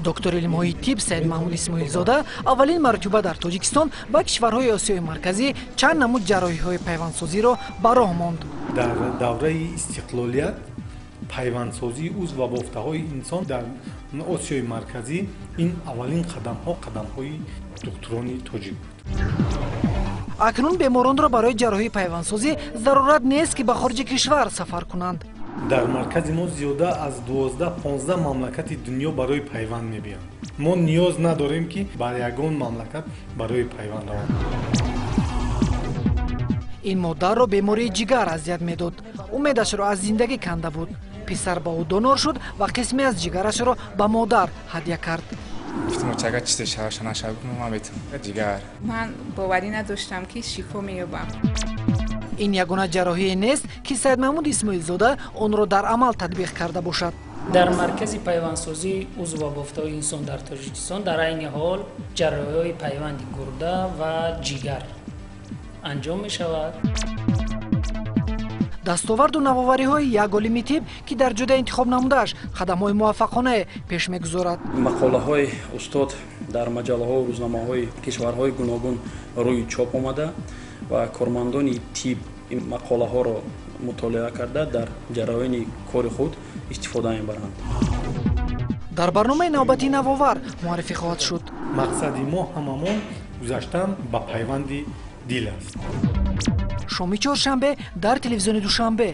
Доктори илмҳои тиб Саидмаҳмуд Исмоилзода аввалин маротиба дар Тоҷикистон ва кишварҳои Осиёи Марказӣ чанд намуд ҷарроҳиҳои пайвандсозиро ба роҳ монд. Дар давраи истиқлолият пайвандсозии узв ва бофтаҳои инсон дар Осиёи Марказӣ ин аввалин қадамҳо қадамҳои духтурони тоҷик буд. Акнун беморонро барои ҷарроҳии пайвандсозӣ зарурат нест, ки ба хориҷи кишвар сафар кунанд. Дар маркази мо зиёда аз 12-15 мамлакати дунё барои пайванд мебиёнд. Мо ниёз надорем, ки ба ягон мамлакат барои пайванд раванд. Ин модарро бемории ҷигар азият медод. Умедашро аз зиндагӣ канда буд. Писар ба ӯ донор шуд ва қисме аз ҷигарашро ба модар ҳадя кард. Гуфтам, чага чизе шава, нашава, ман метавонам ҷигар. Ман боварӣ надоштам, ки шифо меёбам. Ин ягона ҷарроҳие нест, ки Саидмаҳмуд Исмоилзода онро дар амал татбиқ карда бошад. Дар маркази пайвандсозии узв ва бофтаҳои инсон дар Тоҷикистон дар айни ҳол ҷарроҳиҳои пайванди гурда ва ҷигар анҷом мешавад. Дастоварду навовариҳои як олими тиб, ки дар ҷодаи интихоб намудааш қадамҳои муваффақонае пеш мегузорад. Мақолаҳои устод дар маҷаллаҳову рӯзномаҳои кишварҳои гуногун рӯи чоп омада ва кормандони тиб ин мақолаҳоро мутолиа карда, дар ҷараёни кори худ истифода мебаранд. Дар барномаи навбатии «Навовар» муаррифӣ хоҳад шуд. Мақсади мо ҳамамон гузаштан ба пайванди дил аст. Шоми чоршанбе дар телевизиони Душанбе.